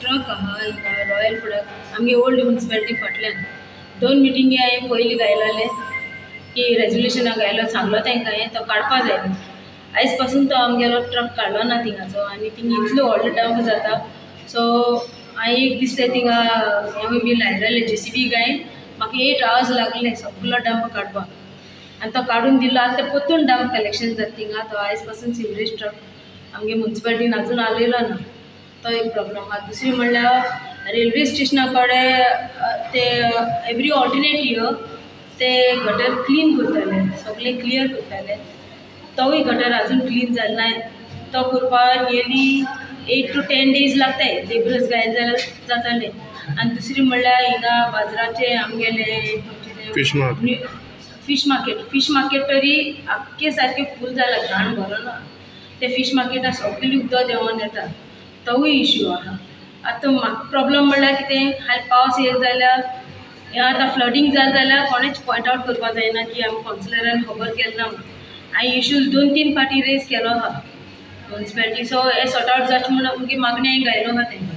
Truck आहा हिंगा royal product आमगे ओल्ड म्युनिसिपालिटी फाटल्यान 2 मिटिंगी हांवें पयलीं गायलेलें की रेजोल्युशनाक गायलो सांगलो तांकां हांवें तो काडपा जाय. आयज पासून तो आमगेलो ट्रक काडलो ना थिंगाचो आनी थिंगा इतलो व्हडलो डंप जाता. सो हांवें एक दीस ते थिंगा हेंवूय बी लायलेलें जेसीबी गायन म्हाका 8 आवर्स लागले सगलो डंप काडपाक आनी तो काडून दिलो. आतां ते परतून डंप कलेक्शन जाता थिंगा. तो आयज पासून सिवरेज ट्रक आमगे म्युनिसिपालिटीन आजून आयलेलो ना, तो एक प्रॉब्लम आहा. दुसरी म्हणल्यार रेल्वे स्टेशना कडेन ते एवरी ऑल्टरनेट इयर ते गटर क्लीन करताले, सगळे क्लियर करताले. तोवूय गटर अजून क्लीन जालें ना. तो करपाक नियरली 8 to 10 days लागताय, लेबरर्स गाय जाल्यार जाताले. आनी दुसरी म्हणल्यार हिंगा बाजाराचे आमगेले फिश मार्केट, फिश मार्केट तरी आख्खे सारकें फूल जालां, घाण भरोन आहा. ते फिश मार्केटान सगळी उदक देंवोन येता, तोवूय इश्यू आहा. आतां म्हाका प्रॉब्लम म्हणल्यार कितें, हालीं पावस येयलो जाल्यार हें आतां फ्लडींग जालें जाल्यार कोणेच पॉयंट आवट करपाक जायना की आमी कावन्सिलरान खबर केलें ना म्हणून. हांवें इश्यूज 2-3 फावटी रेज केलो आहा म्युनिसिपालिटी. सो हें सॉर्ट आवट जावचें म्हूण आमगे मागणी हांवें घायलो आहा तेंकां.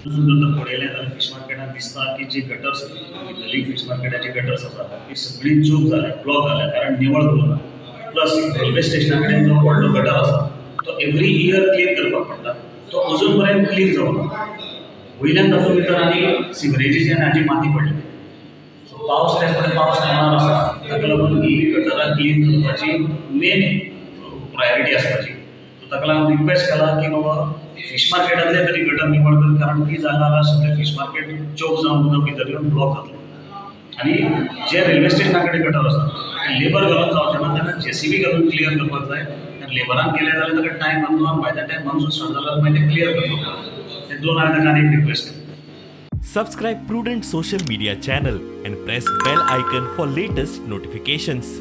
जर पळयलें जाल्यार फिश मार्केटान दिसता की जी गटर्स भितरली फिश मार्केटाची गटर्स आसा ती सगळी चोक जाल्या, ब्लॉक जाल्या, कारण निवळ करूं ना. प्लस रेल्वे स्टेशना कडेन जो व्हडलो गटर आसा तो एवरी इयर क्लीन करपाक पडटा, तो अजून पर्यंत क्लीन जावना. वयल्यान तातूंत भितर आनी सिवरेजीची आनी हाजी माती पडली. सो पावस त्या कडेन पावस येणार आसा, ताका लागून ही गटरां क्लीन करपाची मेन प्रायोरिटी आसपाची. सो ताका लागून रिक्वेस्ट केला की बाबा फिश मार्केटांतले तरी गटर निवळ कर, कारण ती जालें जाल्यार सगळें फिश मार्केट चोक जावन उदक भितर येवन ब्लॉक जातलें. आनी जे रेल्वे स्टेशना कडेन गटर आसा ते लेबर घालून जावचें ना, ताका जेसीबी घालून क्लियर करपाक जाय. कारण लेबरान केलें जाल्यार ताका टायम लागतलो आनी बाय the time monsoon start जाल्यार मागीर ते क्लियर करपाक जाय. ते 2 हांवें ताका आनी एक रिक्वेस्ट केली. Subscribe Prudent social media channel and press bell icon for latest notifications.